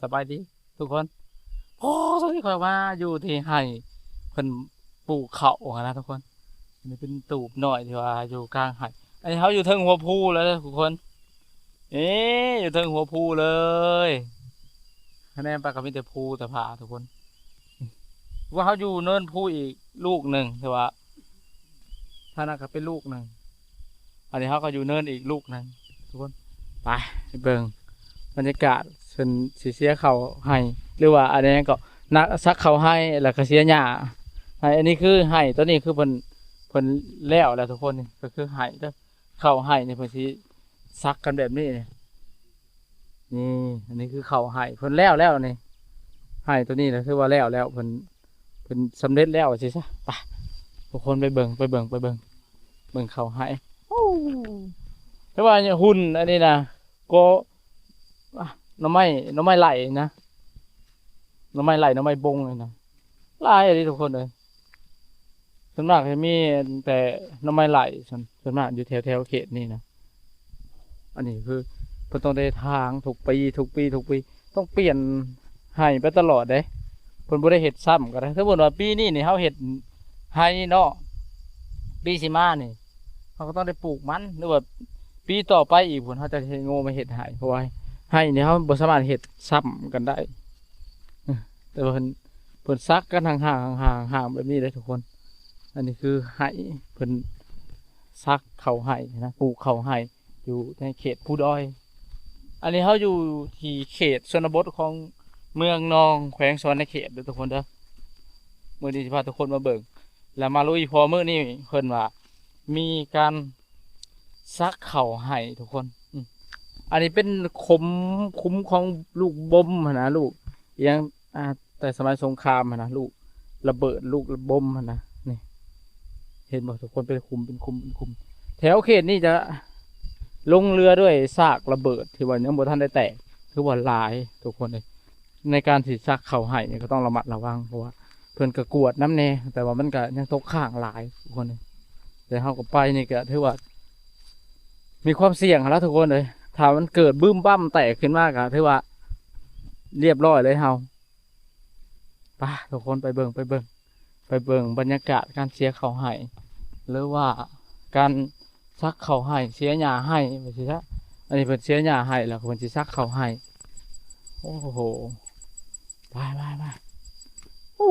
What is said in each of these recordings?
ສະບາຍດີທຸກຄົນ. ໂອ້ ຕອນນີ້ຂ້ອຍມາຢູ່ທີ່ໄຮ່ເພິ່ນປູກເຂົ້າຫັ້ນນະທຸກຄົນ. ອັນນີ້ເປັນຕູບນ້ອຍທີ່ວ່າຢູ່ກາງໄຮ່. ອັນນີ້ເຮົາຢູ່ເທິງຫົວພູແລ້ວເດີທຸກຄົນ. ເອີ ຢູ່ເທິງຫົວພູເລີຍ. ຄະແນນໄປກໍມີແຕ່ພູແຕ່ຜາທຸກຄົນ. ວ່າເຮົາຢູ່ເນີນພູອີກລູກໜຶ່ງ ແຕ່ວ່າທາງນັ້ນກໍເປັນລູກໜຶ່ງ. ອັນນີ້ເຮົາກໍຢູ່ເນີນອີກລູກໜຶ່ງທຸກຄົນ. ໄປ ໄປເບິ່ງບັນຍາກາດເພິ່ນຊິເສຍເຂົ້າໄຮ່ ຫຼືວ່າອັນນີ້ກໍນະ ສັກເຂົ້າໄຮ່ ແລ້ວກໍເສຍຫຍ້າໄຮ່. ອັນນີ້ຄືໄຮ່ ຕອນນີ້ຄືເພິ່ນ ເພິ່ນແລ້ວແລ້ວທຸກຄົນ. ນີ້ກໍຄືໄຮ່ເດີ ເຂົ້າໄຮ່ນີ້ເພິ່ນຊິສັກກັນແບບນີ້. ນີ້ ອັນນີ້ຄືເຂົ້າໄຮ່ ເພິ່ນແລ້ວແລ້ວນີ້. ໄຮ່ຕົວນີ້ນະ ຖືວ່າແລ້ວແລ້ວ ເພິ່ນ ເພິ່ນສຳເລັດແລ້ວວ່າຊີ້ຊະ. ໄປ ທຸກຄົນໄປເບິ່ງ ໄປເບິ່ງ ໄປເບິ່ງ ເບິ່ງເຂົ້າໄຮ່. ໂອ້ ແຕ່ວ່າຫຸ່ນອັນນີ້ນະ ກໍ ອາ ໜໍ່ໄມ້ ໜໍ່ໄມ້ໄລ່ນະ ໜໍ່ໄມ້ໄລ່ ໜໍ່ໄມ້ບົງນີ້ນະ ຫຼາຍອີ່ຫຼີທຸກຄົນເອີຍ. ສ່ວນມາກຈະມີແຕ່ໜໍ່ໄມ້ໄລ່ ສ່ວນ ສ່ວນມາກຢູ່ແຖວ ແຖວເຂດນີ້ນະ. ອັນນີ້ຄືເພິ່ນຕ້ອງໄດ້ຖາງທຸກປີ ທຸກປີ ທຸກປີ ຕ້ອງປ່ຽນໄຮ່ໄປຕະຫຼອດເດ້. ເພິ່ນບໍ່ໄດ້ເຮັດຊ້ຳກໍໄດ້. ສົມມຸດວ່າປີນີ້ນີ້ເຮົາເຮັດໄຮ່ເນາະ ປີຊິມານີ້ເຮົາກໍຕ້ອງໄດ້ປູກມັນ ຫຼືວ່າປີຕໍ່ໄປອີກພຸ້ນ ເຮົາຈະເຮັດໂງ່ມາເຮັດໄຮ່ ເພາະວ່າໄຮ່ນີ້ເຮົາບໍ່ສາມາດເຮັດຊ້ຳກັນໄດ້. ເອີ ແຕ່ວ່າເພິ່ນ ເພິ່ນສັກກັນຫ່າງໆ ຫ່າງໆ ຫ່າງໆ ແບບນີ້ເດ້ທຸກຄົນ. ອັນນີ້ຄືໄຮ່ ເພິ່ນສັກເຂົ້າໄຮ່ນະ ປູກເຂົ້າໄຮ່ຢູ່ໃນເຂດພູດອຍ. ອັນນີ້ເຮົາຢູ່ທີ່ເຂດຊົນນະບົດຂອງເມືອງນອງ ແຂວງສະຫວັນນະເຂດເດີທຸກຄົນເດີ. ມື້ນີ້ຊິພາທຸກຄົນມາເບິ່ງ ແລ້ວມາລຸຍ ເພາະມື້ນີ້ເພິ່ນວ່າມີການ ສັກເຂົ້າໄຮ່ທຸກຄົນ. ອືມ ອັນນີ້ເປັນຂຸມ ຂຸມຂອງລູກບົມຫັ້ນນະ ລູກອີ່ຫຍັງ ອາ ແຕ່ສະໄໝສົງຄາມຫັ້ນນະ ລູກລະເບີດ ລູກບົມຫັ້ນນະ. ນີ້ ເຫັນບໍ່ທຸກຄົນ ເປັນຂຸມ ເປັນຂຸມ ເປັນຂຸມ. ແຖວເຂດນີ້ຈະຫຼົງເຫຼືອດ້ວຍຊາກລະເບີດທີ່ວ່າຍັງບໍ່ທັນໄດ້ແຕກ ຖືວ່າຫຼາຍທຸກຄົນເອີຍ. ໃນການທີ່ສັກເຂົ້າໄຮ່ນີ້ກໍຕ້ອງລະມັດລະວັງ ເພາະວ່າເພິ່ນກໍກວດນຳແດ່ ແຕ່ວ່າມັນກໍຍັງຕົກຄ້າງຫຼາຍທຸກຄົນ. ແຕ່ເຮົາກໍໄປນີ້ກໍຖືວ່າມີຄວາມສ່ຽງຫັ້ນລະທຸກຄົນເອີຍ. ຖ້າມັນເກີດບຶ້ມບັ້ມແຕກຂຶ້ນມາກໍຖືວ່າລຽບຮ້ອຍເລີຍເຮົາ. ໄປທຸກຄົນ ໄປເບິ່ງ ໄປເບິ່ງ ໄປເບິ່ງບັນຍາກາດການເສຍເຂົ້າໄຮ່ ຫຼືວ່າການສັກເຂົ້າໄຮ່ ເສຍຫຍ້າໄຮ່ວ່າຊີ້ຊະ. ອັນນີ້ເພິ່ນເສຍຫຍ້າໄຮ່ ແລ້ວເພິ່ນຊິສັກເຂົ້າໄຮ່. ໂອ້ໂຫ ໄປໆໆ ໂອ້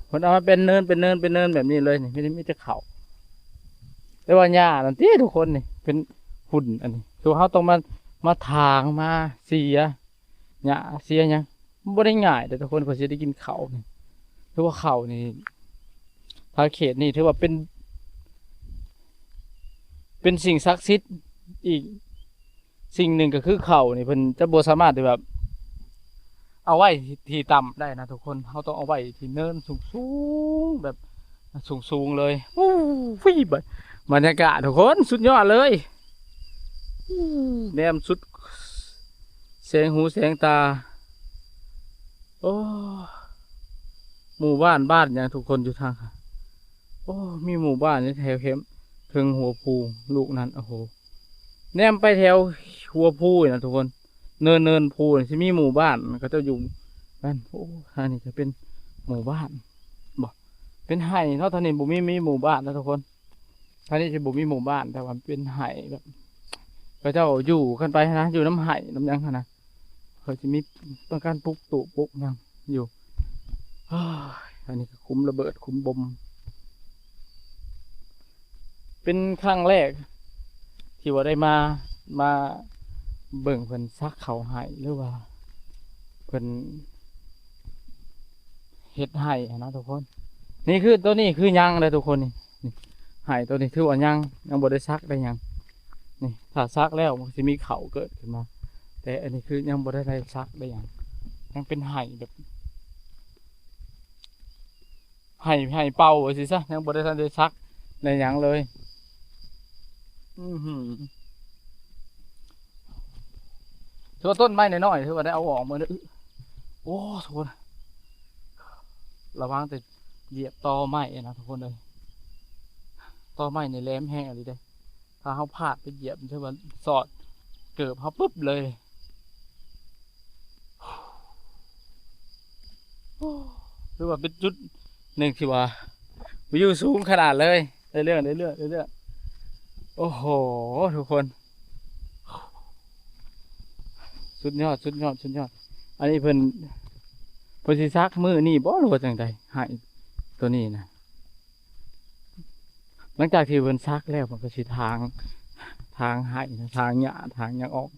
ເພິ່ນເອົາມາເປັນເນີນ ເປັນເນີນ ເປັນເນີນແບບນີ້ເລີຍ. ນີ້ມີແຕ່ ມີແຕ່ເຂົ້າ ແຕ່ວ່າຫຍ້ານັ້ນຕິທຸກຄົນ ນີ້ເປັນຫຸ່ນ. ອັນນີ້ຄືເຮົາຕ້ອງມາ ມາຖາງ ມາເສຍຫຍ້າເສຍຫຍັງ ມັນບໍ່ໄດ້ງ່າຍເດ້ທຸກຄົນ ກວ່າຊິໄດ້ກິນເຂົ້ານີ້. ຖືວ່າເຂົ້ານີ້ ທາງເຂດນີ້ຖືວ່າເປັນ ເປັນສິ່ງສັກສິດອີກສິ່ງໜຶ່ງ ກໍຄືເຂົ້ານີ້ ເພິ່ນຈະບໍ່ສາມາດທີ່ແບບເອົາໄວ້ທີ່ຕ່ຳໄດ້ນະທຸກຄົນ. ເຮົາຕ້ອງເອົາໄວ້ທີ່ເນີນສູງໆ ແບບສູງໆເລີຍ. ໂອ້ຍ ບັນຍາກາດທຸກຄົນ ສຸດຍອດເລີຍ. ແນມສຸດແສງຫູແສງຕາ. ໂອ້ ໝູ່ບ້ານ ບ້ານຫຍັງທຸກຄົນຢູ່ທາງ ໂອ້ ມີໝູ່ບ້ານຢູ່ແຖວເຂດເທິງຫົວພູລູກນັ້ນ. ໂອ້ໂຫ ແນມໄປແຖວຫົວພູນະທຸກຄົນ ເນີນ ເນີນພູນີ້ຊິມີໝູ່ບ້ານ ເຂົາເຈົ້າຢູ່ນັ້ນ. ໂອ້ ທາງນີ້ກໍເປັນໝູ່ບ້ານບໍ ເປັນໄຮ່ເນາະ. ທາງນີ້ບໍ່ມີ ມີໝູ່ບ້ານນະທຸກຄົນ. ທາງນີ້ຊິບໍ່ມີໝູ່ບ້ານ ແຕ່ວ່າເປັນໄຮ່ ແບບເຂົາເຈົ້າຢູ່ກັນໄປຫັ້ນນະ ຢູ່ນຳໄຮ່ນຳຫຍັງຫັ້ນນະ. ເຂົາຊິມີການປຸກຕູບປຸກຫຍັງຢູ່. ເຮີ້ຍ ອັນນີ້ກໍຂຸມລະເບີດ ຂຸມບົມ. ເປັນຄັ້ງແລກທີ່ວ່າໄດ້ມາ ມາເບິ່ງເພິ່ນສັກເຂົ້າໄຮ່ ຫຼືວ່າເພິ່ນ ເຮັດໄຮ່ຫັ້ນນະທຸກຄົນ. ນີ້ຄື ໂຕນີ້ຄືຍັງເດ້ທຸກຄົນ. ນີ້ ນີ້ ໄຮ່ໂຕນີ້ຖືວ່າຍັງ ຍັງບໍ່ໄດ້ສັກໄດ້ຫຍັງ. ນີ້ ຖ້າສັກແລ້ວມັນຊິມີເຂົ້າເກີດຂຶ້ນມາ ແຕ່ອັນນີ້ຄືຍັງບໍ່ໄດ້ ໄດ້ສັກໄດ້ຫຍັງ ຍັງເປັນໄຮ່ແບບ ໄຮ່ ໄຮ່ເປົ່າວ່າຊີ້ຊະ ຍັງບໍ່ໄດ້ທັນໄດ້ສັກໄດ້ຫຍັງເລີຍ. ອືຫື ຖືວ່າຕົ້ນໄມ້ນ້ອຍໆ ຖືວ່າໄດ້ເອົາອອກໝົດ. ໂອ້ ທຸກຄົນ ລະວັງແຕ່ຢຽບຕໍໄມ້ນະທຸກຄົນເອີຍ. ຕໍໄມ້ນີ້ແຫຼມແຮງອີ່ຫຼີເດ້ ຖ້າເຮົາພາດໄປຢຽບ ຖືວ່າສອດເກີບເຮົາປຶບເລີຍ. ຖືວ່າເປັນຈຸດໜຶ່ງທີ່ວ່າວິວສູງຂະໜາດເລີຍ. ໄດ້ເລື່ອງ ໄດ້ເລື່ອງ ໄດ້ເລື່ອງ. ໂອ້ໂຫ ທຸກຄົນ ສຸດຍອດ ສຸດຍອດ ສຸດຍອດ. ອັນນີ້ເພິ່ນ ເພິ່ນຊິສັກມື້ນີ້ບໍ່ ຫຼືວ່າຈັ່ງໃດ? ໄຮ່ໂຕນີ້ນະ ຫຼັງຈາກທີ່ເພິ່ນສັກແລ້ວ ເພິ່ນກໍຊິຖາງ ຖາງໄຮ່ ຖາງຫຍ້າ ຖາງຫຍັງອອກ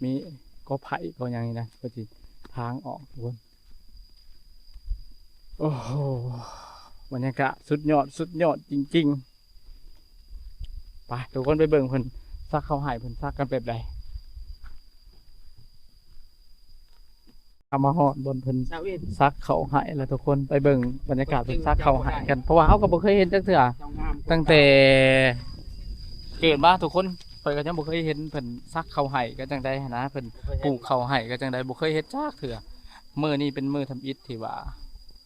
ມີກໍໄຜ່ກໍຫຍັງນີ້ນະ ເພິ່ນຊິຖາງອອກ ທຸກຄົນ. ໂອ້ໂຫ ບັນຍາກາດສຸດຍອດ ສຸດຍອດຈິງໆ. ໄປ ທຸກຄົນໄປເບິ່ງເພິ່ນສັກເຂົ້າໄຮ່ ເພິ່ນສັກກັນແບບໃດ. ເຮົາມາຮອດບ່ອນເພິ່ນສັກເຂົ້າໄຮ່ແລ້ວ ທຸກຄົນ ໄປເບິ່ງບັນຍາກາດເພິ່ນສັກເຂົ້າໄຮ່ກັນ ເພາະວ່າເຮົາກໍບໍ່ເຄີຍເຫັນຈັກເທື່ອ ຕັ້ງແຕ່ເກີດມາ ທຸກຄົນ ຂ້ອຍກໍຍັງບໍ່ເຄີຍເຫັນເພິ່ນສັກເຂົ້າໄຮ່ກັນຈັ່ງໃດຫັ້ນນະ ເພິ່ນປູກເຂົ້າໄຮ່ກັນຈັ່ງໃດ ບໍ່ເຄີຍເຫັນຈັກເທື່ອ. ມື້ນີ້ເປັນມື້ທຳອິດທີ່ວ່າ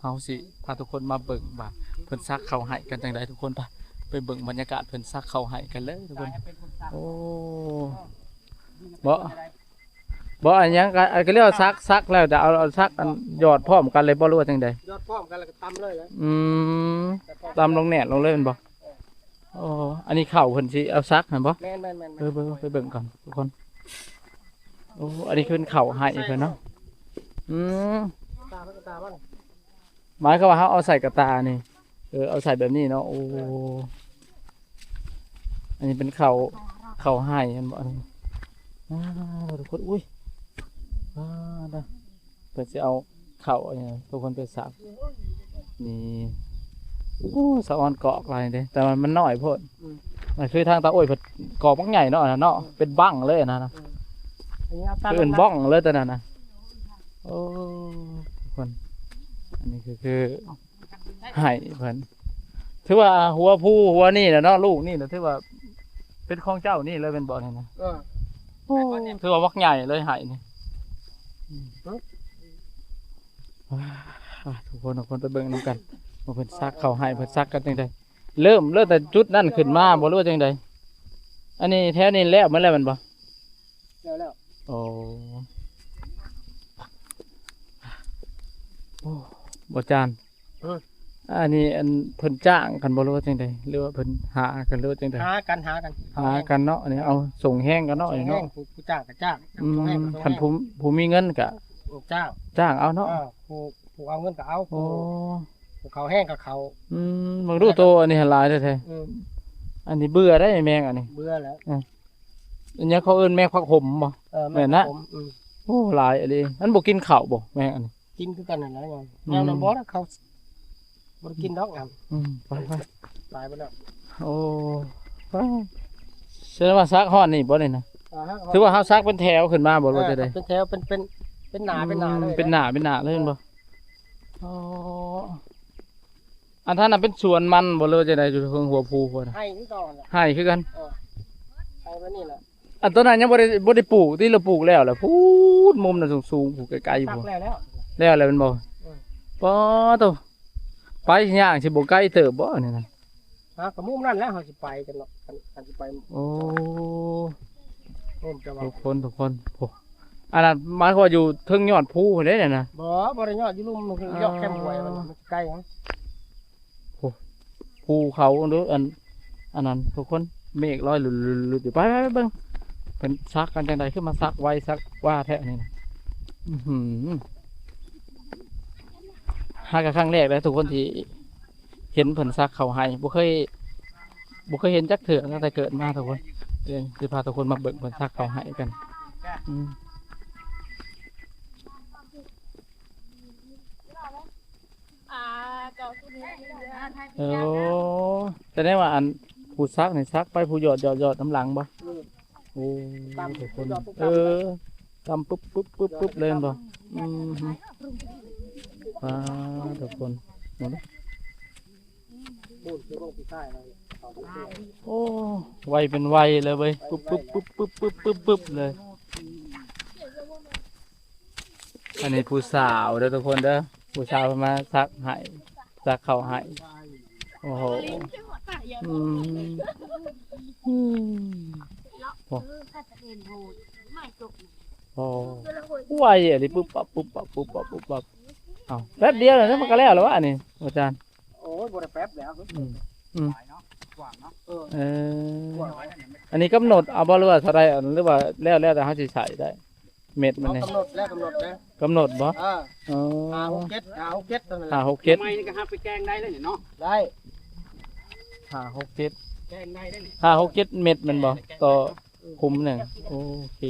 ເຮົາຊິພາທຸກຄົນມາເບິ່ງວ່າເພິ່ນສັກເຂົ້າໄຮ່ກັນຈັ່ງໃດ ທຸກຄົນ. ໄປ ໄປເບິ່ງບັນຍາກາດເພິ່ນສັກເຂົ້າໄຮ່ກັນເລີຍ ທຸກຄົນ. ໂອ້ ບໍ່ ບໍ່ ອັນຫຍັງກໍ ອັນກໍເອີ້ນວ່າສັກ ສັກແລ້ວຈະເອົາ ເອົາສັກ ອັນ ຫຍອດພ້ອມກັນເລີຍບໍ່ ຫຼືວ່າຈັ່ງໃດ? ຫຍອດພ້ອມກັນແລ້ວກໍຕຳເລີຍແຫຼະ. ອືມ ຕຳລົງແໜ້ນລົງເລີຍແມ່ນບໍ່? ເອີ ໂອ້ ອັນນີ້ເຂົ້າເພິ່ນຊິເອົາສັກຫັ້ນບໍ່? ແມ່ນໆໆໆ ເອີ ໄປເບິ່ງ ໄປເບິ່ງກ່ອນທຸກຄົນ. ໂອ້ ອັນນີ້ຄືເຂົ້າໄຮ່ເພິ່ນເນາະ. ອືມ ຕາມັນກໍຕາມັນ ໝາຍຄວາມວ່າເຮົາເອົາໃສ່ກະຕ່ານີ້ ເອີ ເອົາໃສ່ແບບນີ້ເນາະ. ໂອ້ ອັນນີ້ເປັນເຂົ້າ ເຂົ້າໄຮ່ແມ່ນບໍ່? ນີ້ ອ້າວ ທຸກຄົນ ອຸ້ຍ ອ້າວ ເພິ່ນຊິເອົາເຂົ້າອັນນີ້ທຸກຄົນໄປສັກ. ນີ້ ໂອ້ ສະອອນກອກຫຼາຍເດ້ ແຕ່ວ່າມັນນ້ອຍໂພດ. ອືມ ມັນຄືທາງຕາໂອ້ຍເພິ່ນກອກບັກໃຫຍ່ເນາະ ອັນນັ້ນເນາະ. ອືມ ເປັນບັ້ງເລີຍອັນນັ້ນນະ. ອືມ ເອີ້ນບັ້ງເລີຍຕົວນັ້ນນະ. ໂອ້ ທຸກຄົນ ອັນນີ້ຄື ຄືໄຮ່ເພິ່ນ ຖືວ່າຫົວພູຫົວນີ້ແຫຼະເນາະ ລູກນີ້ນະ ຖືວ່າເປັນຂອງເຈົ້ານີ້ເລີຍແມ່ນບໍ່ນີ້ນະ? ເອີ ໂອ້ ຖືວ່າບັກໃຫຍ່ເລີຍໄຮ່ນີ້. ອືມ ເອີ ອ່າ ທຸກຄົນ ທຸກຄົນໄປເບິ່ງນຳກັນວ່າເພິ່ນສັກເຂົ້າໄຮ່ ເພິ່ນສັກກັນຈັ່ງໃດ. ເລີ່ມ ເລີ່ມແຕ່ຈຸດນັ້ນຂຶ້ນມາບໍ່ ຫຼືວ່າຈັ່ງໃດ? ອັນນີ້ແຖວນີ້ແລ້ວໝົດແລ້ວແມ່ນບໍ່? ແລ້ວ ແລ້ວ. ໂອ້ ໂອ້ ບໍ່ຈານ ເອີ ອັນນີ້ ອັນ ເພິ່ນຈ້າງກັນບໍ່ ຫຼືວ່າຈັ່ງໃດ ຫຼືວ່າເພິ່ນຫາກັນ ຫຼືວ່າຈັ່ງໃດ? ຫາກັນ ຫາກັນ ຫາກັນເນາະ. ອັນນີ້ເອົາສົ່ງແຮງກັນເນາະ ສົ່ງແຮງເນາະ. ຜູ້ ຜູ້ຈ້າງກໍຈ້າງ ອືມ ຜູ້ແຮງກໍສົ່ງແຮງ ຄັນຜູ້ ຜູ້ມີເງິນກໍຈ້າງ ຈ້າງເອົາເນາະ. ເອີ ຜູ້ ຜູ້ເອົາເງິນກໍເອົາ. ໂອ້ ຜູ້ ຜູ້ເຂົ້າແຮງກໍເຂົ້າ. ອືມ ເບິ່ງດູໂຕອັນນີ້ຫັ້ນຫຼາຍແທ້ໆ. ອືມ ອັນນີ້ເບື່ອໄດ໋ແມງອັນນີ້ ເບື່ອແລ້ວ. ເອີ ອັນຫຍັງເຂົາເອີ້ນແມງຜັກຫົມບໍ່? ເອີ ແມ່ນນະ ແມງຜັກຫົມ. ອືມ ໂອ້ ຫຼາຍອີ່ຫຼີ. ມັນບໍ່ກິນເຂົ້າບໍ່ແມງອັນນີ້? ກິນຄືກັນນັ້ນແຫຼະ. ອືມ ແນວນັ້ນບໍ່ລະ ເຂົາບໍ່ໄດ້ກິນດອກ. ອືມ ໄປໆ ຕາຍໄປແລ້ວ. ໂອ້ ໄປ ສະແດງວ່າສັກຮອດນີ້ບໍ່ນີ້ນະ? ອ່າ ຖືວ່າເຮົາສັກເປັນແຖວຂຶ້ນມາບໍ່ ຫຼືວ່າຈັ່ງໃດ? ເອີ ເປັນແຖວ ເປັນ ເປັນ ເປັນໜ້າ ເປັນໜ້າເລີຍ ເປັນໜ້າ ເປັນໜ້າເລີຍແມ່ນບໍ່? ອໍ ອັນນັ້ນນະເປັນສວນມັນບໍ່ ຫຼືວ່າຈັ່ງໃດ? ຢູ່ເທິງຫົວພູພຸ້ນນະ ໄຮ່ຄືເກົ່າຫັ້ນແຫຼະ ໄຮ່ຄືກັນ. ເອີ ໄຮ່ແບບນີ້ແຫຼະ. ອັນໂຕນັ້ນຍັງບໍ່ໄດ້ ບໍ່ໄດ້ປູກຕິ ຫຼືປູກແລ້ວລະ? ພຸ້ນ ມຸມນັ້ນສູງໆ ພຸ້ນ ໄກໆ ພຸ້ນ. ແລ້ວ ແລ້ວ ແລ້ວແລ້ວແມ່ນບໍ່? ເອີ ປາໂຕ ໄປຍ່າງຊິບໍ່ໄກເຕີບບໍ່ນີ້ນະ? ຫາກະມຸມນັ້ນແຫຼະ ເຮົາຊິໄປກັນເນາະ ຄັນ ຄັນຊິໄປ. ໂອ້ ມຸມຈະວ່າ ທຸກຄົນ ທຸກຄົນ ໂອ້ ອັນນັ້ນໝາຍຄວາມວ່າຢູ່ເທິງຍອດພູພຸ້ນເດ້ນະ? ບໍ່ ບໍ່ໄດ້ຍອດ ຢູ່ລຸ່ມ ຢູ່ຍອດແຄມຫ້ວຍ ມັນ ມັນໄກ. ໂອ້ ພູເຂົາເດີ ອັນ ອັນນັ້ນທຸກຄົນ ເມກລອຍຫຼຸດໆຢູ່. ໄປໆໆ ເບິ່ງເພິ່ນສັກກັນຈັ່ງໃດ ຄືມາສັກໄວສັກວາແທ້ນີ້ນະ. ອືຫື ຫາກະຄັ້ງແລກເດ້ທຸກຄົນທີ່ເຫັນເພິ່ນສັກເຂົ້າໄຮ່ ບໍ່ເຄີຍ ບໍ່ເຄີຍເຫັນຈັກເທື່ອຕັ້ງແຕ່ເກີດມາທຸກຄົນ. ເອີ ຊິພາທຸກຄົນມາເບິ່ງເພິ່ນສັກເຂົ້າໄຮ່ກັນ. ອືມ ອ່າ ເຈົ້າ ໂອ້ ສະແດງວ່າອັນຜູ້ສັກນີ້ສັກໄປຜູ້ຢອດ ຢອດ ຢອດນຳຫຼັງບໍ່? ອືມ ໂອ້ ຕຳທຸກຄົນ ເອີ ຕຳປຶບ ປຶບ ປຶບ ປຶບເລີຍແມ່ນບໍ່? ອືມ ປາ ທຸກຄົນ ໂອ້ ໄວເປັນໄວເລີຍເວີຍ ປຶບ ປຶບ ປຶບ ປຶບ ປຶບ ປຶບ ປຶບເລີຍ. ອັນນີ້ຜູ້ສາວເດີທຸກຄົນເດີ ຜູ້ສາວເພິ່ນມາສັກໄຮ່ ສັກເຂົ້າໄຮ່. ໂອ້ໂຫ ອືມ ອືມ ໂອ້ ໂອ້ ໄວອີ່ຫຼີ ປຶບປັບ ປຶບປັບ ປຶບປັບ ປຶບປັບ. ເອົາ ແປັບດຽວນະ ມັນກໍແລ້ວແລ້ວວະ ອັນນີ້ ອາຈານ? ໂອ້ຍ ບໍ່ໄດ້ແປັບແລ້ວ ອືມ ອືມ ເອີ ກວ້າງເນາະ ເອີ ເອີ ກວ້າງ ອັນນີ້ກຳນົດເອົາບໍ່ ຫຼືວ່າເທົ່າໃດ ຫຼືວ່າແລ້ວ ແລ້ວແຕ່ເຮົາຊິໃສ່ໄດ້ ເມັດມັນນີ້ ກຳນົດແລ້ວ ກຳນົດແລ້ວ ກຳນົດບໍ່? ເອີ ເອີ ຫ້າຫົກເຈັດ ຫ້າຫົກເຈັດ ເທົ່ານັ້ນແຫຼະ ຫ້າຫົກເຈັດ ໄມ້ນີ້ກໍຫາໄປແກງໄດ້ເລີຍນີ້ເນາະ ໄດ້ ຫ້າຫົກເຈັດ ແກງໄດ້ເດ້ນີ້ ຫ້າຫົກເຈັດເມັດແມ່ນບໍ່? ຕໍ່ ຄຸມໜຶ່ງ ໂອເຄ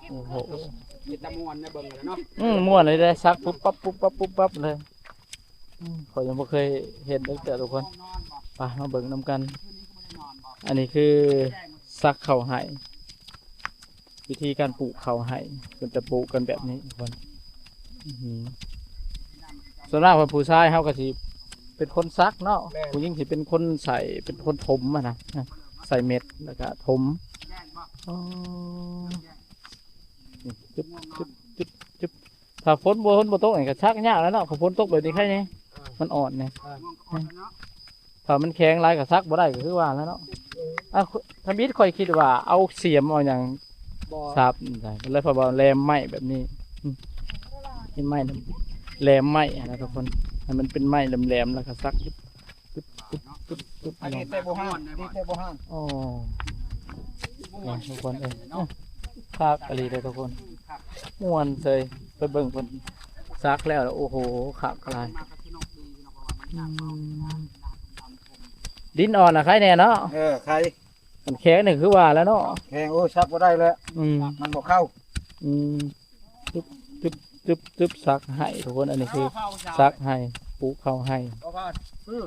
ໂອ້ໂຫ ເປັນຕາມ່ວນນະ ເບິ່ງແລ້ວເນາະ ອືມ ມ່ວນເລີຍເດ້ ສັກປຸບປັບ ປຸບປັບ ປຸບປັບເລີຍ ອືມ ຂ້ອຍຍັງບໍ່ເຄີຍເຫັນຈັກເທື່ອທຸກຄົນ ໄປ ມາເບິ່ງນຳກັນ ອັນນີ້ຄືສັກເຂົ້າໄຮ່ ວິທີການປູກເຂົ້າໄຮ່ ເພິ່ນຈະປູກກັນແບບນີ້ທຸກຄົນ ອື ສ່ວນມາກເພິ່ນ ຜູ້ຊາຍເຮົາກໍຊິເປັນຄົນສັກເນາະ ແມ່ນ ຜູ້ຍິງຊິເປັນຄົນໃສ່ ເປັນຄົນຖົມຫັ້ນນະ ໃສ່ເມັດ ແລ້ວກໍຖົມ ອໍ ນີ້ ຈຶບ ຈຶບ ຈຶບ ຈຶບ ຖ້າຝົນບໍ່ ຝົນບໍ່ຕົກນີ້ກໍສັກຍາກແລ້ວເນາະ ຄັນຝົນຕົກແບບນີ້ໄຄແດ່ ມັນອ່ອນແດ່ ຖ້າມັນແຂງຫຼາຍກໍສັກບໍ່ໄດ້ ກໍຄືວ່າແລ້ວເນາະ ອ່ະ ທຳອິດຂ້ອຍຄິດວ່າເອົາສຽມເອົາຫຍັງ ບໍ່ ສາບ ເລີຍ ເພາະວ່າແຫຼມໄມ້ແບບນີ້ ອືມ ເຫັນໄມ້ນະ ແຫຼມໄມ້ຫັ້ນນະທຸກຄົນ ໃຫ້ມັນເປັນໄມ້ແຫຼມໆ ແລ້ວກໍສັກ ປຶບ ປຶບ ປຶບ ປຶບ ອັນນີ້ແຕ່ບໍ່ຮ້ານ ນີ້ແຕ່ບໍ່ຮ້ານ ອໍ ນີ້ທຸກຄົນເອີຍ ຄັກອີ່ຫຼີເດ້ທຸກຄົນ ມ່ວນເຊີຍ ໄປເບິ່ງເພິ່ນສັກແລ້ວ ໂອ້ໂຫ ຄັກຫຼາຍ ອືມ ດິນອ່ອນນະໄຄແດ່ເນາະ ເອີ ໄຄ ມັນແຂງນີ້ຄືວ່າແລ້ວເນາະ ແຂງ ໂອ້ ສັກບໍ່ໄດ້ແລ້ວ ອືມ ມັນບໍ່ເຂົ້າ ອືມ ຕຶບ ຕຶບ ຕຶບ ຕຶບ ສັກໄຮ່ທຸກຄົນ ອັນນີ້ຄືສັກໄຮ່ ປູກເຂົ້າໄຮ່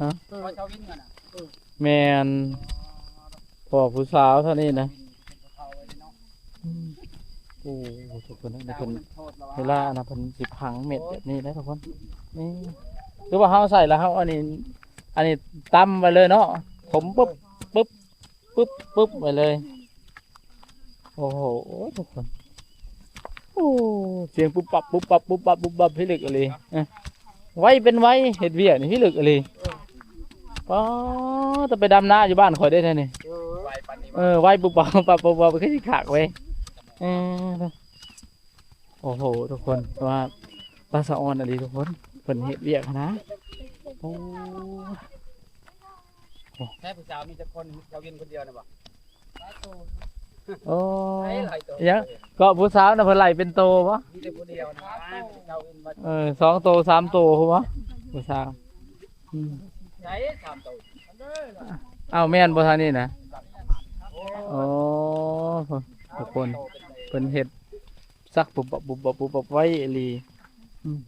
ຮະ ແມ່ນ ພໍ່ຜູ້ສາວເທົ່ານີ້ນະ ອືມ ໂອ້ ທຸກຄົນ ອັນນີ້ເພິ່ນ ເວລາອັນນັ້ນເພິ່ນຊິຝັງເມັດແບບນີ້ນະທຸກຄົນ ນີ້ ຄືວ່າເຮົາໃສ່ແລ້ວເຮົາອັນນີ້ ອັນນີ້ຕຳໄວ້ເລີຍເນາະ ຖົມປຶບ ປຶບ ປຶບ ປຶບໄວ້ເລີຍ ໂອ້ໂຫ ໂອ້ຍ ທຸກຄົນ ໂອ້ ສຽງປຸບປັບ ປຸບປັບ ປຸບປັບ ປຸບປັບ ພິລຶກອີ່ຫຼີ ເອີ ໄວເປັນໄວ ເຮັດວຽກນີ້ພິລຶກອີ່ຫຼີ ປາດ ແຕ່ໄປດຳນາຢູ່ບ້ານຂ້ອຍເດ້ແທ້ນີ້ ເອີ ໄວປານນີ້ ເອີ ໄວປຸບປັບ ປຸບປັບ ປຸບປັບ ຄືຊິຄັກເວີຍ ເອີ ໂອ້ໂຫ ທຸກຄົນ ແຕ່ວ່າຕາສະອອນອີ່ຫຼີທຸກຄົນ ເພິ່ນເຮັດວຽກຫັ້ນນະ ໂອ້ ແທ້ຜູ້ສາວມີຈັກຄົນ ສາວວິນຄົນດຽວນີ້ບໍ່? ໂອ້ ຫຼາຍ ຫຼາຍໂຕ ຍັງ ກໍຜູ້ສາວນະ ເພິ່ນໄລ່ເປັນໂຕບໍ່? ມີແຕ່ຜູ້ດຽວນະ ສາວວິນບໍ່ ເອີ ສອງໂຕ ສາມໂຕພຸ້ນບໍ່ ຜູ້ສາວ ອືມ ໃສ ສາມໂຕ ອ້າວ ແມ່ນບໍ່ທາງນີ້ນະ? ໂອ້ ໂອ້ ທຸກຄົນ ເພິ່ນເຮັດ ສັກປຸບປັບ ປຸບປັບ ປຸບປັບ ໄວອີ່ຫຼີ ອືມ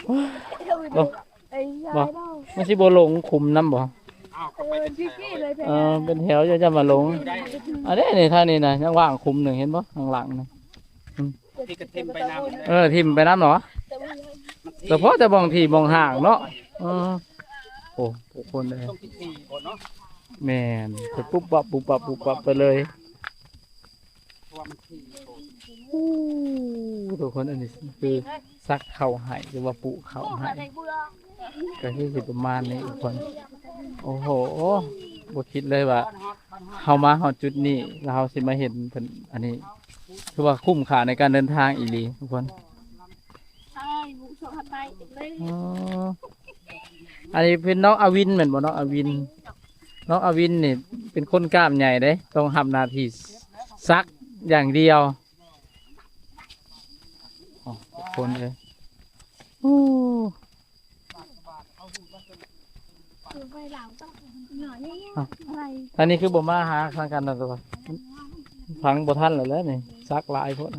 ໂອ້ ບໍ່ ມັນຊິບໍ່ຫຼົງຂຸມນຳບໍ່? ເອີ ເປັນແຖວ ຢ່າ ຢ່າມາຫຼົງ ອັນນີ້ນີ້ ທາງນີ້ນະ ຍັງວ່າງຂຸມໜຶ່ງ ເຫັນບໍ່? ຂ້າງຫຼັງນະ ອືມ ທີ່ກະຖິ້ມໄປນຳ ເອີ ຖິ້ມໄປນຳເນາະ ແຕ່ພໍແຕ່ບ່ອງທີ່ບ່ອງຫ່າງເນາະ ເອີ ໂອ້ ທຸກຄົນເອີຍ ແມ່ນ ໄປປຸບປັບ ປຸບປັບ ປຸບປັບໄປເລີຍ. ໂອ້ ທຸກຄົນ ອັນນີ້ຄືສັກເຂົ້າໄຮ່ ຫຼືວ່າປູກເຂົ້າໄຮ່ ກໍຄືຊິປະມານນີ້ທຸກຄົນ. ໂອ້ໂຫ ບໍ່ຄິດເລີຍວ່າເຮົາມາຮອດຈຸດນີ້ ແລ້ວເຮົາຊິມາເຫັນເພິ່ນ ອັນນີ້ຖືວ່າຄຸ້ມຄ່າໃນການເດີນທາງອີ່ຫຼີທຸກຄົນ. ອໍ ອັນນີ້ເປັນນ້ອງອາວິນແມ່ນບໍ່? ນ້ອງອາວິນ ນ້ອງອາວິນນີ້ເປັນຄົນກ້າມໃຫຍ່ເດ້ ຕ້ອງຮັບໜ້າທີ່ສັກຢ່າງດຽວ. ອໍ ທຸກຄົນເອີຍ ໂອ້ ອັນນີ້ຄືບໍ່ມາຫາທາງກັນນະ ຟັງບໍ່ທັນແລ້ວແຫຼະນີ້ ສັກຫຼາຍໂພດ.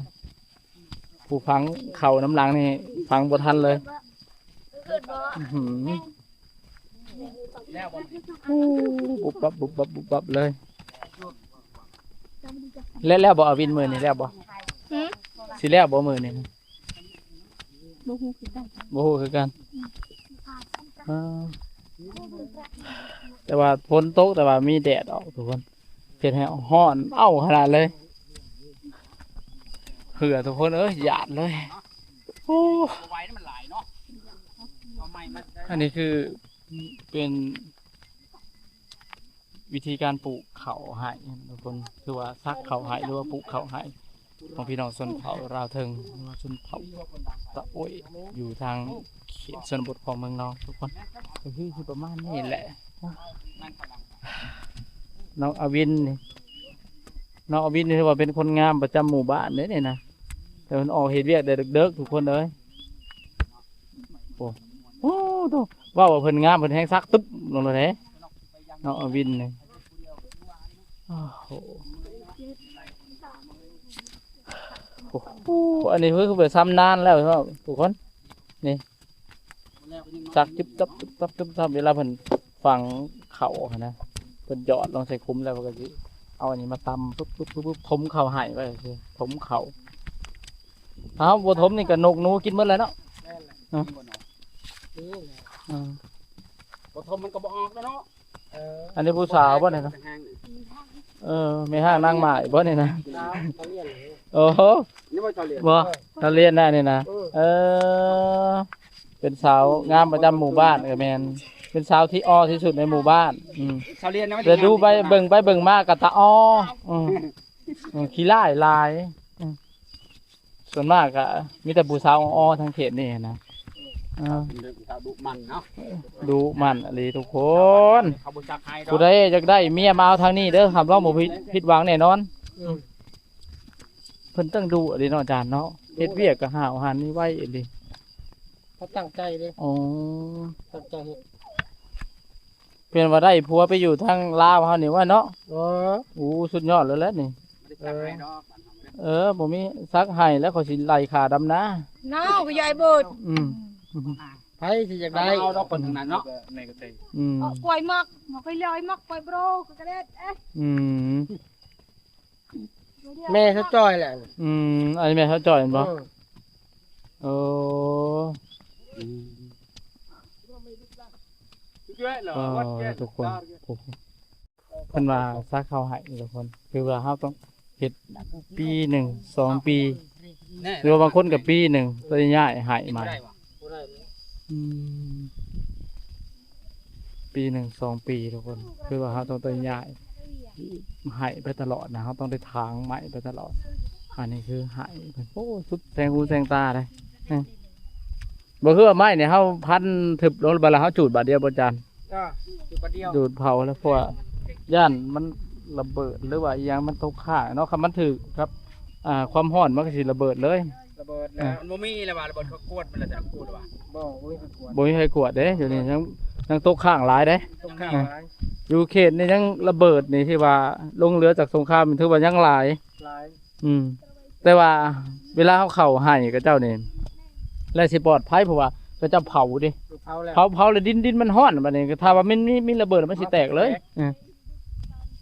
ຜູ້ຟັງເຂົ້ານຳຫຼັງນີ້ຟັງບໍ່ທັນເລີຍ. ອື້ຫື ປຸບປັບ ປຸບປັບ ປຸບປັບເລີຍ. ແລ້ວ ແລ້ວບໍ່ ອາວິນ ມື້ນີ້ແລ້ວບໍ່? ຫື ຊິແລ້ວບໍ່ມື້ນີ້? ບໍ່ຮູ້ຄືກັນ ບໍ່ຮູ້ຄືກັນ. ອືມ ອ່າ ແຕ່ວ່າຝົນຕົກ ແຕ່ວ່າມີແດດອອກທຸກຄົນ ເຮັດໃຫ້ຮ້ອນເອົາຂະໜາດເລີຍ ເຫື່ອທຸກຄົນເອີຍ ຢາດເລີຍ. ໂອ້ ອັນນີ້ຄືເປັນວິທີການປູກເຂົ້າໄຮ່ທຸກຄົນ ຄືວ່າສັກເຂົ້າໄຮ່ ຫຼືວ່າປູກເຂົ້າໄຮ່ ຂອງພີ່ນ້ອງຊົນເຜົ່າລາວເທິງ ຫຼືວ່າຊົນເຜົ່າຕະໂອ້ຍ ຢູ່ທາງເຂດຊົນນະບົດຂອງເມືອງນອງ ທຸກຄົນ ກໍຄືຊິປະມານນີ້ແຫຼະ. ນ້ອງອາວິນນີ້ ນ້ອງອາວິນນີ້ຖືວ່າເປັນຄົນງາມປະຈຳໝູ່ບ້ານເດ້ນີ້ນະ ແຕ່ເພິ່ນອອກເຮັດວຽກແຕ່ເດິກໆ ທຸກຄົນເອີຍ. ໂອ້ ໂອ້ໂຕ ເວົ້າວ່າເພິ່ນງາມ ເພິ່ນແຮງສັກຕຶບລົງແລ້ວເດ້ ນ້ອງອາວິນນີ້. ໂອ້ໂຫ ໂອ້ໂຫ ອັນນີ້ຄືແບບຊຳນານແລ້ວເນາະທຸກຄົນ ນີ້ ສັກຈຸບຕັບ ຈຸບຕັບ ຈຸບຕັບ ເວລາເພິ່ນຝັງເຂົ້າຫັ້ນນະ ເພິ່ນຢອດລົງໃສ່ຂຸມແລ້ວ ເພິ່ນກໍຊິເອົາອັນນີ້ມາຕຳ ປຶບ ປຶບ ປຶບ ຖົມເຂົ້າໃຫ້ໄວ້ ຖົມເຂົ້າ. ຖ້າເຮົາບໍ່ຖົມນີ້ກໍນົກໜູກິນໝົດແລ້ວເນາະ. ແມ່ນແຫຼະ ເນາະ ນີ້ແຫຼະ ອືມ ບໍ່ຖົມມັນກໍບໍ່ອອກແລ້ວເນາະ. ເອີ ອັນນີ້ຜູ້ສາວບໍ່ນີ້ນະ? ເອີ ແມ່ຮ້າງນາງໝ້າຍບໍ່ນີ້ນະ? ສາວ ສາວລຽນ. ໂອ້ໂຫ ນີ້ບໍ່ສາວລຽນ ບໍ່ ສາວລຽນນະນີ້ນະ. ເອີ ເອີ ເປັນສາວງາມປະຈຳໝູ່ບ້ານ ກໍແມ່ນ ເປັນສາວທີ່ຫຼໍ່ທີ່ສຸດໃນໝູ່ບ້ານ. ອືມ ສາວລຽນນະ ແຕ່ດູໄປເບິ່ງໄປເບິ່ງມາກໍຕາອໍ້. ອືມ ອືມ ຂີ້ຮ້າຍຫຼາຍ. ອືມ ສ່ວນມາກກະມີແຕ່ຜູ້ສາວອໍ້ໆ ທາງເຂດນີ້ນະ. ເອີ ເປັນເລື່ອງທີ່ເຂົາດຸໝັ່ນເນາະ ດຸໝັ່ນອີ່ຫຼີທຸກຄົນ. ເຂົາບໍ່ຈັກໃຫ້ດອກ ຜູ້ໃດຢາກໄດ້ເມຍມາເອົາທາງນີ້ເດີ ຮັບຮອງບໍ່ຜິດ ຜິດຫວັງແນ່ນອນ. ອືມ ເພິ່ນຕັ້ງດຸອີ່ຫຼີເນາະອາຈານເນາະ ເຮັດວຽກກໍຫ້າວຫັນໄວອີ່ຫຼີ. ເຂົາຕັ້ງໃຈເດ້. ອໍ ຕັ້ງໃຈເຮັດ. ເພິ່ນວ່າໄດ້ຜົວໄປຢູ່ທາງລາວເຮົານີ້ວ່າເນາະ. ເອີ ໂອ້ ສຸດຍອດເລີຍແຫຼະນີ້. ບໍ່ໄດ້ສັກໃຫ້ດອກ ເອີ ບໍ່ມີສັກໃຫ້ແລ້ວ ເຂົາຊິໄລ່ຂ້າດຳນາ. ເນາະ ກໍຢາຍເບີດ. ອືມ ໃຜຊິຢາກໄດ້ ເອົາດອກຄົນທາງນັ້ນເນາະ. ອືມ ເອົາກວຍໝາກ ໝາກໄປເລີຍ ໝາກໄປໂບຣ ກໍໄດ້. ເອະ ອືມ ແມ່ສາວຈ້ອຍແຫຼະ. ອືມ ອັນນີ້ແມ່ສາວຈ້ອຍແມ່ນບໍ່? ເອີ ໂອ້ ອືມ ເອີ ທຸກຄົນ ໂອ້ໂຫ ເພິ່ນວ່າສາເຂົ້າໃຫ້ທຸກຄົນ ຄືວ່າເຮົາຕ້ອງເຮັດປີໜຶ່ງ ສອງປີ ຫຼືວ່າບາງຄົນກໍປີໜຶ່ງ ກໍໄດ້ຍ້າຍໃຫ້ໃໝ່. ບໍ່ໄດ້ແລ້ວ ອືມ ປີໜຶ່ງສອງປີທຸກຄົນ ຄືວ່າເຮົາຕ້ອງໄດ້ຍ້າຍໄມ້ໄປຕະຫຼອດນະ ເຮົາຕ້ອງໄດ້ຖາງໄມ້ໄປຕະຫຼອດ. ອັນນີ້ຄືໄມ້ ໂອ້ ສຸດແສງຫູແສງຕາເດ້. ບໍ່ຄືວ່າໄມ້ນີ້ເຮົາພັນທຶບລົງ ບາດລະເຮົາຈູດບາດດຽວບໍ່ຈານ? ຈ້າ ຈູດບາດດຽວ ຈູດເຜົາແລ້ວ ເພາະວ່າຢ້ານມັນລະເບີດ ຫຼືວ່າອີ່ຫຍັງມັນຕົກຄ້າງເນາະ. ຄັນມັນຖືກກັບ ອ່າ ຄວາມຮ້ອນມັນກໍຊິລະເບີດເລີຍ. ລະເບີດແລ້ວ ມັນບໍ່ມີແລ້ວວ່າ ລະເບີດເຂົາກວດມັນແລ້ວ ຈະກວດວ່າ ບໍ່ ບໍ່ມີໃຜກວດ ບໍ່ມີໃຜກວດເດ້. ຢູ່ນີ້ຍັງ ຍັງຕົກຄ້າງຫຼາຍເດ້ ຕົກຄ້າງຫຼາຍ. ຢູ່ເຂດນີ້ຍັງລະເບີດນີ້ ທີ່ວ່າລົງເຮືອຈາກສົງຄາມ ຖືວ່າຍັງຫຼາຍ ຫຼາຍ. ອືມ ແຕ່ວ່າເວລາເຮົາເຂົ້າໄຮ່ເຂົາເຈົ້ານີ້ ແລະຊິປອດໄພ ເພາະວ່າເຂົາເຈົ້າເຜົາເດ້ ເຜົາແລ້ວ ເຜົາ ເຜົາແລ້ວດິນ ດິນມັນຮ້ອນ. ບາດນີ້ຖ້າວ່າມັນມີ ມີລະເບີດ ມັນຊິແຕກເລີຍ. ເອີ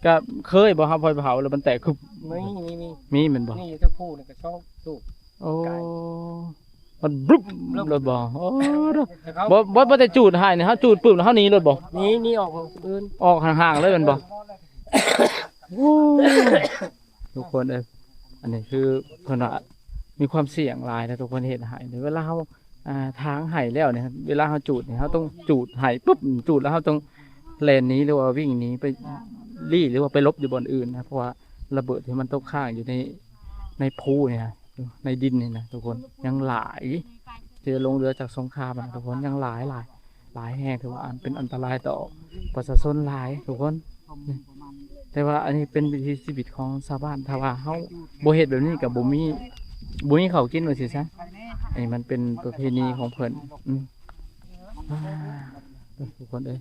ກະເຄີຍບໍ່ ເຮົາໄປເຜົາແລ້ວມັນແຕກ? ຄື ມີ ມີ ມີ ມີແມ່ນບໍ່? ນີ້ຢູ່ເທິງພູນີ້ກະສອງລູກ. ໂອ້ ມັນບຶບໂລດບໍ່? ໂອ້ ບໍ່ ບໍ່ ບໍ່ໄດ້ຈູດໃຫ້ນີ້ ເຮົາຈູດປຶບແລ້ວເຮົາໜີໂລດບໍ່? ໜີ ໜີອອກອື່ນ ອອກຫ່າງໆເລີຍແມ່ນບໍ່? ໂອ້ ທຸກຄົນເອີຍ ອັນນີ້ຄືເພິ່ນວ່າມີຄວາມສ່ຽງຫຼາຍນະທຸກຄົນ ເຮັດໄຮ່. ເວລາເຮົາ ອ່າ ຖາງໄຮ່ແລ້ວນີ້ ເວລາເຮົາຈູດນີ້ ເຮົາຕ້ອງຈູດໄຮ່ປຶບ ຈູດແລ້ວເຮົາຕ້ອງແລ່ນໜີ ຫຼືວ່າວິ່ງໜີໄປລີ້ ຫຼືວ່າໄປຫຼົບຢູ່ບ່ອນອື່ນນະ ເພາະວ່າລະເບີດທີ່ມັນຕົກຄ້າງຢູ່ໃນ ໃນພູນີ້ນະ ໃນດິນນີ້ນະທຸກຄົນ ຍັງຫຼາຍ ທີ່ລົງເຮືອຈາກສົງຄາມນະທຸກຄົນ ຍັງຫຼາຍ ຫຼາຍ ຫຼາຍແຮງ ຖືວ່າອັນເປັນອັນຕະລາຍຕໍ່ປະຊາຊົນຫຼາຍທຸກຄົນ. ແຕ່ວ່າອັນນີ້ເປັນວິຖີຊີວິດຂອງຊາວບ້ານ ຖ້າວ່າເຮົາບໍ່ເຮັດແບບນີ້ກໍບໍ່ມີ ບໍ່ມີເຂົ້າກິນວ່າຊີ້ຊະ. ອັນນີ້ມັນເປັນປະເພນີຂອງເພິ່ນ. ອືມ ອ່າ ທຸກຄົນເອີຍ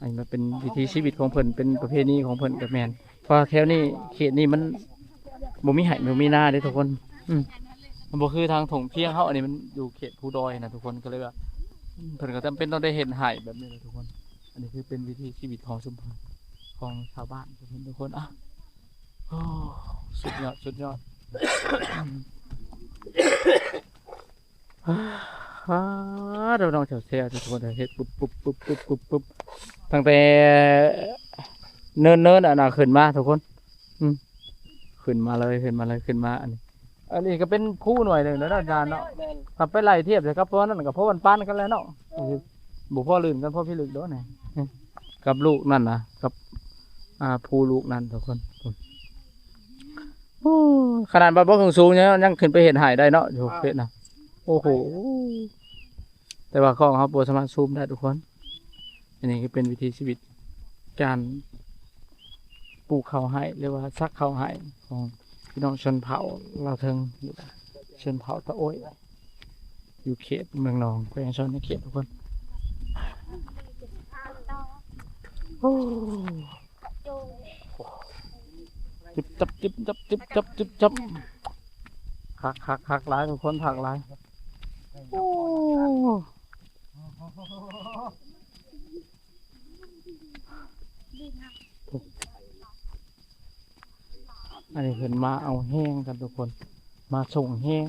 ອັນນີ້ມັນເປັນວິຖີຊີວິດຂອງເພິ່ນ ເປັນປະເພນີຂອງເພິ່ນກໍແມ່ນ. ເພາະວ່າແຖວນີ້ ເຂດນີ້ມັນບໍ່ມີໄຮ່ບໍ່ມີນາເດ້ທຸກຄົນ. ອືມ ມັນບໍ່ຄືທາງທົ່ງພຽງເຮົາ ອັນນີ້ມັນຢູ່ເຂດພູດອຍນະທຸກຄົນ ກໍເລີຍວ່າ ອືມ ເພິ່ນກໍຈຳເປັນຕ້ອງໄດ້ເຮັດໄຮ່ແບບນີ້ແຫຼະທຸກຄົນ. ອັນນີ້ຄືເປັນວິຖີຊີວິດຂອງຊຸມ ຂອງຊາວບ້ານທຸກຄົນ. ອ່ະ ໂອ້ ສຸດຍອດ ສຸດຍອດ. ອາ ເດີ ນ້ອງແຊວໆ ທຸກຄົນ ເຮັດປຸບໆ ປຸບໆ ປຸບໆ ຕັ້ງແຕ່ເນີນໆ ອັນນັ້ນຂຶ້ນມາທຸກຄົນ. ອືມ ຂຶ້ນມາເລີຍ ຂຶ້ນມາເລີຍ ຂຶ້ນມາ. ອັນນີ້ ອັນນີ້ກໍເປັນພູໜ່ວຍໜຶ່ງເນາະອາຈານເນາະ. ແມ່ນ ຖ້າໄປໄລ່ທຽບໃສ່ກັບພວກນັ້ນ ກໍພໍມັນປານກັນແຫຼະເນາະ. ເອີ ບໍ່ພໍລື່ນກັນ ພໍພິລຶກໂດນ ກັບລູກນັ້ນນະ ກັບ ອ່າ ພູລູກນັ້ນທຸກຄົນ. ໂອ້ ຂະໜາດວ່າບໍ່ເຖິງສູງຍັງ ຍັງຂຶ້ນໄປເຮັດໄຮ່ໄດ້ເນາະ ຢູ່ເຂດນະ. ໂອ້ໂຫ ແຕ່ວ່າກ້ອງເຮົາບໍ່ສາມາດຊູມໄດ້ທຸກຄົນ. ອັນນີ້ຄືເປັນວິຖີຊີວິດການປູກເຂົ້າໄຮ່ ຫຼືວ່າສັກເຂົ້າໄຮ່ຂອງພີ່ນ້ອງຊົນເຜົ່າລາວເທິງ ຊົນເຜົ່າຕະໂອ້ຍ ຢູ່ເຂດເມືອງໜອງ ແຂວງສະຫວັນນະເຂດທຸກຄົນ. ໂອ້ ຈິບຈັບ ຈິບຈັບ ຈິບຈັບ ຈິບຈັບ. ຄັກໆໆ ຫຼາຍທຸກຄົນ ຄັກຫຼາຍ. ໂອ້ ອັນນີ້ເພິ່ນມາເອົາແຮງກັນທຸກຄົນ ມາສົ່ງແຮງ.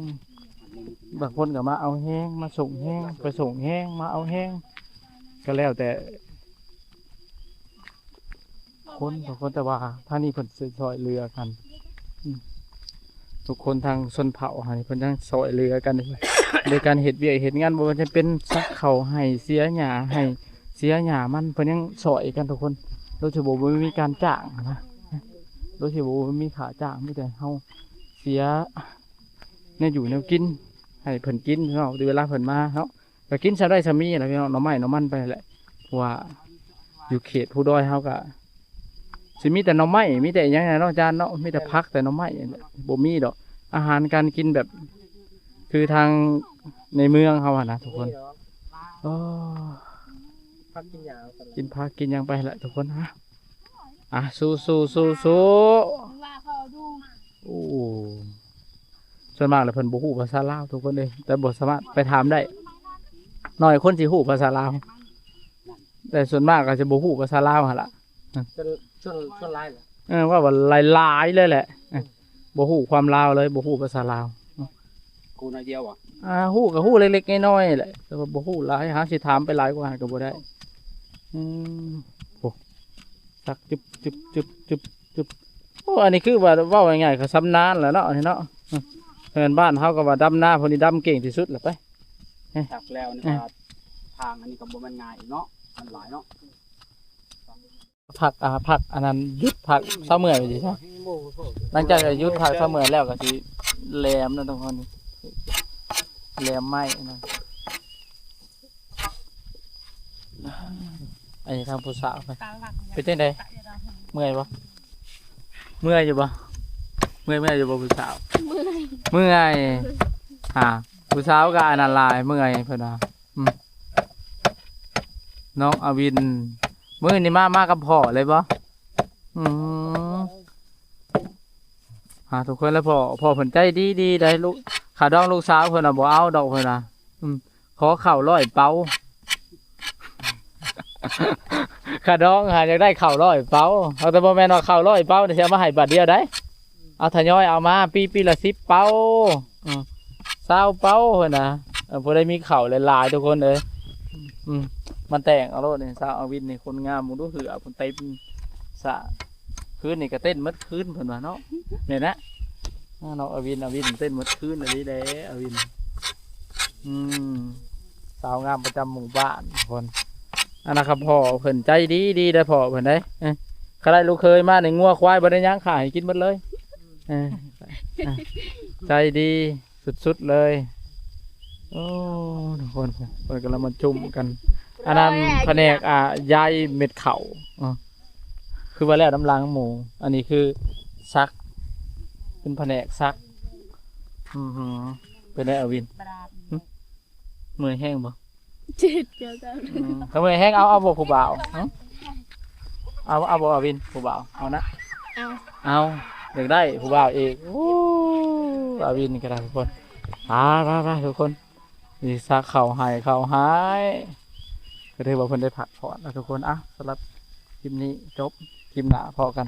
ບາງຄົນກໍມາເອົາແຮງ ມາສົ່ງແຮງ ໄປສົ່ງແຮງ ມາເອົາແຮງ ກໍແລ້ວແຕ່ຄົນ ທຸກຄົນ. ແຕ່ວ່າທາງນີ້ເພິ່ນຊິຊ່ອຍເຫຼືອກັນ ອືມ ທຸກຄົນທາງຊົນເຜົ່າຫັ້ນ ເພິ່ນຍັງຊ່ອຍເຫຼືອກັນ ໂດຍການເຮັດວຽກເຮັດງານ ບໍ່ວ່າຈະເປັນສັກເຂົ້າໄຮ່ ເສຍຫຍ້າໄຮ່ ເສຍຫຍ້າມັນ ເພິ່ນຍັງຊ່ອຍກັນທຸກຄົນ ໂດຍທີ່ບໍ່ ບໍ່ມີການຈ້າງນະ ໂດຍທີ່ບໍ່ ບໍ່ມີຄ່າຈ້າງ ມີແຕ່ເຮົາເສຍແນວຢູ່ແນວກິນໃຫ້ເພິ່ນກິນເນາະ ເວລາເພິ່ນມາເນາະ. ກໍກິນສ່ຳໄດ້ສ່ຳມີແຫຼະພີ່ນ້ອງ ໜໍ່ໄມ້ໜໍ່ມັນໄປແຫຼະ ເພາະວ່າຢູ່ເຂດພູດອຍເຮົາກໍຊິມີແຕ່ໜໍ່ໄມ້ ມີແຕ່ຫຍັງແຫຼະເນາະ ຈານເນາະ ມີແຕ່ຜັກແຕ່ໜໍ່ໄມ້ ບໍ່ມີດອກອາຫານການກິນແບບຄືທາງໃນເມືອງເຮົາຫັ້ນນະທຸກຄົນ. ໂອ້ ພັກກິນຫຍ້າ ກິນຜັກກິນຫຍັງໄປແຫຼະທຸກຄົນ. ອ່ະ ອ່ະ ສູ້ໆໆໆ. ໂອ້ ສ່ວນມາກແລ້ວເພິ່ນບໍ່ຮູ້ພາສາລາວທຸກຄົນເອີຍ ແຕ່ບໍ່ສາມາດໄປຖາມໄດ້ ໜ້ອຍຄົນຊິຮູ້ພາສາລາວ ແຕ່ສ່ວນມາກກໍຈະບໍ່ຮູ້ພາສາລາວຫັ້ນລະ. ສ່ວນ ສ່ວນ ສ່ວນຫຼາຍແຫຼະ ເອີ ເວົ້າວ່າຫຼາຍໆເລີຍແຫຼະ ເອີ ບໍ່ຮູ້ຄວາມລາວເລີຍ ບໍ່ຮູ້ພາສາລາວ. ຮູ້ໜ້ອຍດຽວຫວາ? ອ່າ ຮູ້ກໍຮູ້ເລັກໆນ້ອຍໆແຫຼະ ແຕ່ວ່າບໍ່ຮູ້ຫຼາຍ ຫາຊິຖາມໄປຫຼາຍກວ່ານັ້ນກໍບໍ່ໄດ້. ອືມ ໂອ້ ສັກ ຈຶບ ຈຶບ ຈຶບ ຈຶບ ຈຶບ. ໂອ້ ອັນນີ້ຄືວ່າເວົ້າງ່າຍໆກໍຊຳນານແຫຼະເນາະ ອັນນີ້ເນາະ. ເອີ ເຮືອນບ້ານເຮົາກໍວ່າດຳນາ ຜູ້ນີ້ດຳເກັ່ງທີ່ສຸດແຫຼະໄປ. ເອີ ສັກແລ້ວນີ້ ເອີ ວ່າທາງອັນນີ້ກໍບໍ່ແມ່ນງ່າຍອີກເນາະ ມັນຫຼາຍເນາະ. ພັກ ອ່າ ພັກອັນນັ້ນ ຢຸດພັກເຊົາເມື່ອຍວ່າຊີ້ຊະ. ຫຼັງຈາກຢຸດພັກເຊົາເມື່ອຍແລ້ວກໍຊິແຫຼມນະທຸກຄົນ ແຫຼມໄມ້ນະ. ອັນນີ້ທາງຜູ້ສາວເພິ່ນ ເປັນຈັ່ງໃດ ເມື່ອຍບໍ່? ເມື່ອຍຢູ່ບໍ່? ເມື່ອຍ ເມື່ອຍຢູ່ບໍ່ຜູ້ສາວ? ເມື່ອຍ ເມື່ອຍ. ອ່າ ຜູ້ສາວກໍອັນນັ້ນຫຼາຍ ເມື່ອຍເພິ່ນວ່າ. ອືມ ນ້ອງອາວິນ ມື້ນີ້ມາ ມາກັບພໍ່ເລີຍບໍ່? ອືມ ຫາທຸກຄົນແລ້ວ ພໍ່ ພໍ່ເພິ່ນໃຈດີໆໄດ໋. ລູກ ຄ່າດອງລູກສາວເພິ່ນນະບໍ່ເອົາດອກເພິ່ນນະ. ອືມ ຂໍເຂົ້າຮ້ອຍເປົາ ຄ່າດອງຫາຢາກໄດ້ເຂົ້າຮ້ອຍເປົາ ເອົາ ແຕ່ບໍ່ແມ່ນວ່າເຂົ້າຮ້ອຍເປົານີ້ຊິເອົາມາໃຫ້ບາດດຽວໄດ໋. ເອົາ ທະຍອຍເອົາມາ ປີ ປີລະສິບເປົາ ອືມ ຊາວເປົາເພິ່ນນະ. ເອີ ຜູ້ໃດມີເຂົ້າຫຼາຍໆ ທຸກຄົນເອີຍ ອືມ ມາແຕ່ງເອົາໂລດນີ້. ສາວອາວິນນີ້ຄົນງາມ ເບິ່ງດູເຫື່ອເພິ່ນເຕັມສະ ຄືນນີ້ກໍເຕັ້ນໝົດຄືນເພິ່ນວ່າເນາະ. ແມ່ນນະ ອ່າ ນ້ອງອາວິນ ອາວິນເຕັ້ນໝົດຄືນອີ່ຫຼີແຫຼະ ອາວິນ. ອືມ ສາວງາມປະຈຳໝູ່ບ້ານ ທຸກຄົນ. ອັນນັ້ນຄັບ ພໍ່ເພິ່ນໃຈດີດີໄດ໋ ພໍ່ເພິ່ນເດ້. ເອີ ຄັນໄດ້ລູກເຂີຍມານີ້ ງົວຄວາຍບໍ່ໄດ້ຫຍັງ ຂ້າໃຫ້ກິນໝົດເລີຍ. ເອີ ໃຈດີສຸດໆເລີຍ. ໂອ້ ທຸກຄົນ ເພິ່ນກຳລັງມາຈຸ້ມກັນ. ອັນນັ້ນພະແນກ ອ່າ ຢາຍເມັດເຂົ້າ ເອີ ຄືວ່າແລ້ວນຳຫຼັງໝູ່. ອັນນີ້ຄືສັກ ເປັນພະແນກສັກ. ອືຫື ເປັນໄດອາວິນ? ຫຶ ເມື່ອຍແຮງບໍ່? ເຈັບ ອືມ ຖ້າເມື່ອຍແຮງ ເອົາ ເອົາບໍ່ຜູ້ບ່າວ? ຫຶ ເອົາ ເອົາບໍ່ອາວິນ ຜູ້ບ່າວ? ເອົານະ ເອົາ ເອົາ ຢາກໄດ້ຜູ້ບ່າວອີກ. ໂອ້ ອາວິນກໍໄດ້ທຸກຄົນ. ໄປໆໆ ທຸກຄົນ ນີ້ ສັກເຂົ້າໃຫ້ ເຂົ້າໃຫ້ ກໍຖືວ່າເພິ່ນໄດ້ພັກຜ່ອນແລ້ວທຸກຄົນ. ອ່ະ ສຳລັບຄລິບນີ້ຈົບ ຄລິບໜ້າພໍ້ກັນ.